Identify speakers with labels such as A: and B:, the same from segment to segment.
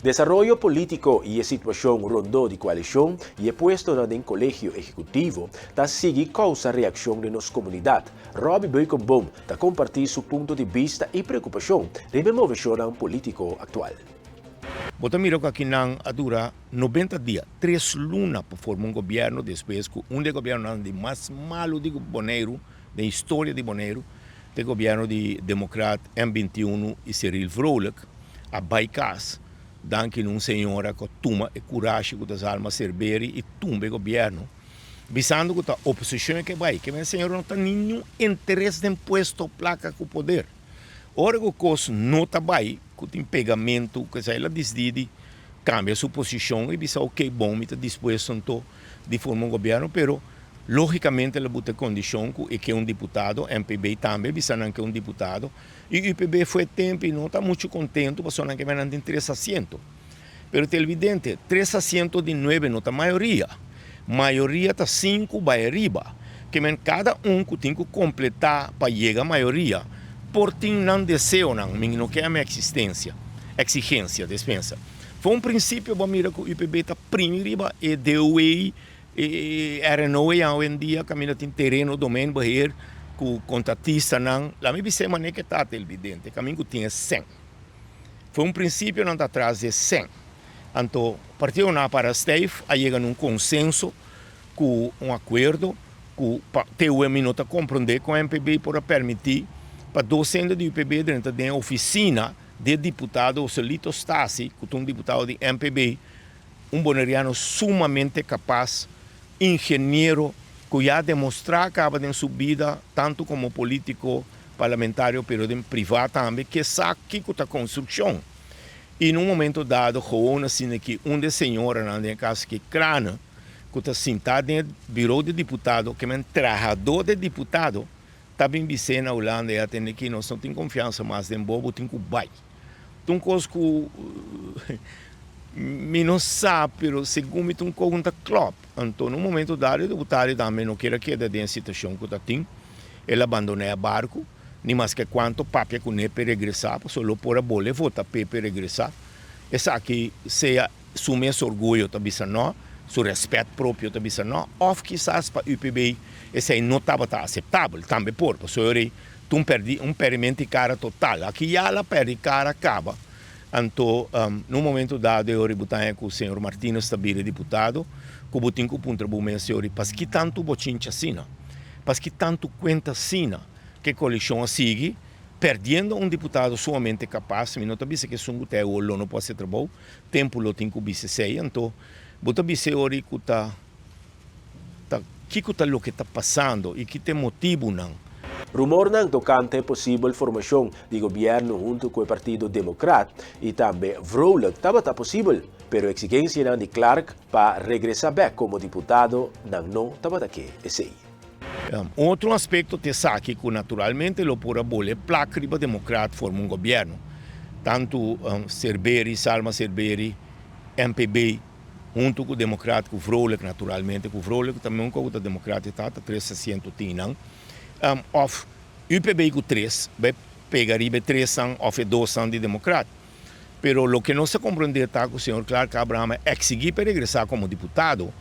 A: Desaroyo polítiko i e situashon rondó di koalishon i e puestonan den Kolegio Ehekutivo ta sigui kousa reakshon den nos komunidat. Robby Beukenboom ta kompartí su punto di bista i preokupashon riba e moveshonnan polítiko aktual.
B: Bo ta mira ku akinan a dura 90 dia, 3 luna pa forma un gobièrnu despues ku un di e gobièrnunan di mas malu di Boneiru, den historia di Boneiru, e gobièrnu di Democraat M21 i Cyril Vrolijk, a bai kas, danki un señora ku tuma e kurashi ku ta Salma Serberi i tumba e gobièrnu, bisando ku ta oposishon ke bai, ke e señora no tin ningun interes den puesto, plaka ku poder. Ora ku kos no ta bai, ku tin pegamentu, ku el a disidí di kambia su posishon i bisa: "Ok, bon, mi ta dispuesto anto di forma un gobièrnu", pero lógikamente el a buta kondishon ku e ke un diputado, MPB tambe bisa nan ke un diputado, i UPB for di tempu i no ta muchu kontentu, pasobra nan ke nan tin tres asiento. Pero ta evidente, tres asiento di nuebe no ta mayoria. Mayoria ta sinku bai ariba. Ke men kada un ku tin ku kompletá pa yega mayoria, por tin nan deseonan, mi no ke mi eksistensia, eksigensia, dispensa. For un prinsipio bo mira ku UPB ta primi riba e DOE, e RNO awendia kaminda tin tereno domeinbeheer ku kontratistanan, laga mi bisa manera ku ta evidente, kaminda ku tin 100. For un prinsipio nan ta atras di 100. Anto, partido nan para stijf a yega na un konsenso ku un akuerdo ku TUM no ta komprondé ku MPB por permití pa 200 di UPB dentro di ofisina di diputado Joselito Stasi, ku ta un diputado di MPB, un boneriano sumamente kapas, ingeniero, ku ya a demostrá kaba den su bida, tantu komo polítiko, parlamentario, pero den privá tambe, ku sa ku ta konstrukshon. I na un momento dado, gewoon asina ku un di e señoranan den kas ku krana, ku ta sintá den büró di diputado, ku ta trahadó di diputado, ta bin bis'é na Hulanda i atende ku nos no tin konfiansa mas den bo, bo tin ku bai. Un kos ku mi no sa, pero segun mi un kos ta klòp. Anto, na un momento dado, e diputado tambe no ke keda den e situashon ku ta tin. El a bandoná e barku, ni maske kuantu papia kuné pa regresá, solo por a bolbe vota pa regresá. Esaki sea su mes orguyo ta bisa no, su rèspèt propio ta bisa no, òf kisas pa UPB esei no tabata aseptabel, tambe por, pasobra un pèrdè un pèrdimento di kara total. Aki ya el a pèrdè kara kaba. Anto, na un momento dado, eu ributanha ku señor Martinez ta bira diputado, ku bo tin ku puntra bo mes, señor, paski tantu bochincha asina? Paski tantu kuenta asina ku koalishon a sigui, perdiendo un diputado sumamente kapas? Mi no ta bisa ku esun ku ta lo no por hasi trabou, tempu lo tin ku bisa esei. Anto, bo ta bisa ori ku ta kiko ta loke ta pasando i ki ta e motibunan.
A: Rumornan tokante posibel formashon di gobièrnu huntu ku e Partido Democraat i tambe Vrolijk tabata posibel, pero eksigensianan di Clark pa regresá bèk komo diputado nan no tabata ke esei.
B: Otro aspekto ta esaki ku naturalmente lo por a bolbe plak riba Democraat forma un gobièrnu. Tantu Serberi, Salma Serberi, MPB, huntu ku Democraat, ku Vrolijk naturalmente, ku Vrolijk tambe un kos Democraat ta tres asiento tin nan. Òf UPB ku tres, bai pega riba tres an òf dos an di Democraat. Pero loke nos a komprondé ta ku señor Clark Abraham a eksigí pa regresá komo diputado,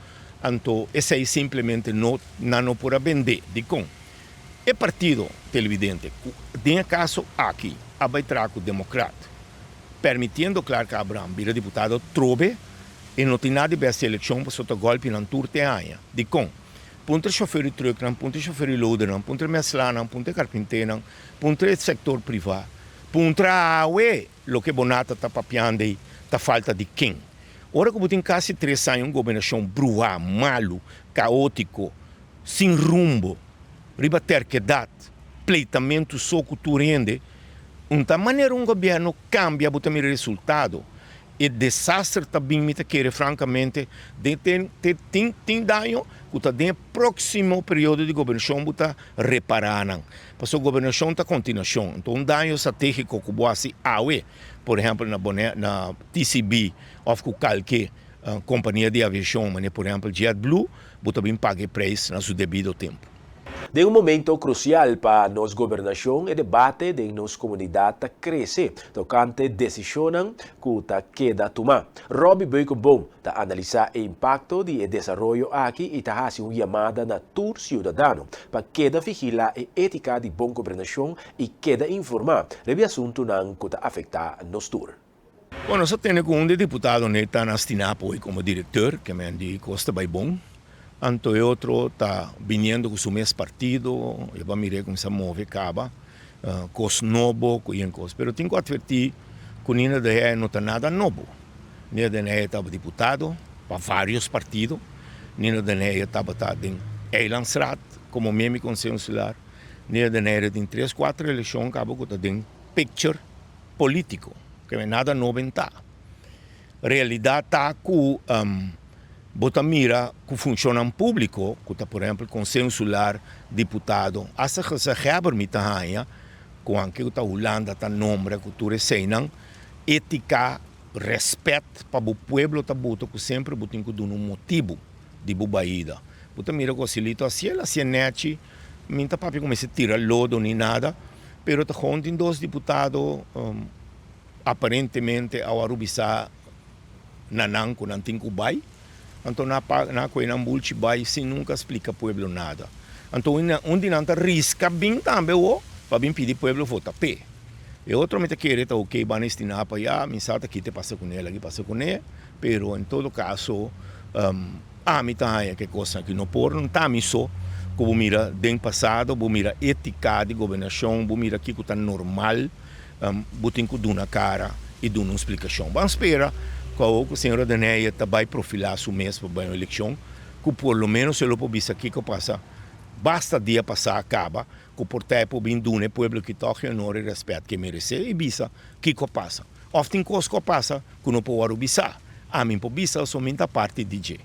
B: anto esei simplemente no nan no por a bende. Dikon? E partido televidente, den e kaso aki, a bai traha ku Democraat, permitiendo Clark Abraham bira diputado trobe, i no tin nada di bèst elekshon pasobra ta gòlpinan tur te aña. Dikon? Puntra shofèr di trùknan, puntra shofèr di loadernan, puntra mèslanan, puntra karpinténan, puntra e sektor privá, puntra awe loke Bonata ta papiando ei ta falta di ken. Ora ku bo tin kasi 3 aña un gobernashon bruhá, malu, kaótiko, sin rumbo, riba terkedat, pleitamentu so ku tur hende, un ta manera un gobièrnu kambia bo ta mira resultado. E desaster ta bin, mi ta kere frankamente, den tin daño ku ta den próksimo periodo di gobernashon bo ta repará nan. Pasobra gobernashon ta kontinuashon. Anto un daño stratégiko ku bo hasi awe, por ehèmpel na Bonaire, na TCB òf ku kalke kompania di aviashon, manera por ehèmpel JetBlue, bo ta bin paga e preis na su debido tempu.
A: Den un momento krusial pa nos gobernashon, e debate den nos komunidat ta krese tokante desishonnan ku ta keda tumá. Robby Beukenboom ta analisá e impakto di e desaroyo aki i ta hasi un yamada na tur siudadano pa keda vigilá e étika di bon gobernashon i keda informá riba e asuntunan ku ta afektá nos tur.
B: Bueno, nos a tende ku un di e diputadonan ta na Stinapa hoy komo direktor, ke men di kos ta bai bon. Anto e otro ta biniendo ku su mes partido, e ba mir'é kuminsá move kaba, kos nobo ku yen kos. Pero tin ku atvertí ku Nina de Heij no ta nada nobo. Nina den Heij tabata diputado pa vários partido. Nina den Heij tabata den Eilandsraad komo miembro di Konseho Insular. Nina den Heij tin tres kuater elekshon kaba ku ta den picture polítiko. Ke men nada nobo en ta. Realidat ta ku bo ta mira ku funshonnan públiko, ku ta por ehèmpel Konseho Insular, diputado, asta gezaghèber mi ta haña ku anke ku ta Hulanda ta nombra ku tur eseinan, étika, rèspèt pa bo pueblo ta buta ku semper bo tin ku duna un motibu di bo baida. Bo ta mira ku Osilito hasié, el hasié nèchi, mi no ta papia ku mester tira lodo ni nada, pero ta gewoon tin dos diputado Aparentemente a wòrdu bisa na nan ku nan tin ku bai, anto nan a kohe nan bulchi bai sin nunka splika pueblo nada. Anto un di nan ta riska bin tambe awo pa bin pidi pueblo vota p'e. E otro mi ta kere ta oke ban estina pa ya, mi sa ta kite pasa kuné, laki pasa kuné, pero en todo kaso ami ta haña ku e kosnan aki no por, no ta ami so ku bo mira den pasado, bo mira etika di gobernashon, bo mira kiko ta normal. Bo tin ku duna kara i duna un splikashon. Ban spera ku awor ku señora Den Heyer ta bai profilá su mes pa bai un elekshon, ku por lo ménos e lo por bisa kiko pasa basta dia pasá kaba, ku por ta e por bin duna e pueblo ki tòg e honor i rèspèt ku e meresé i bisa kiko a pasa. Òf tin kos ku a pasa ku no por wòrdu bisá. Ami por bisa, so mi ta parti di dje.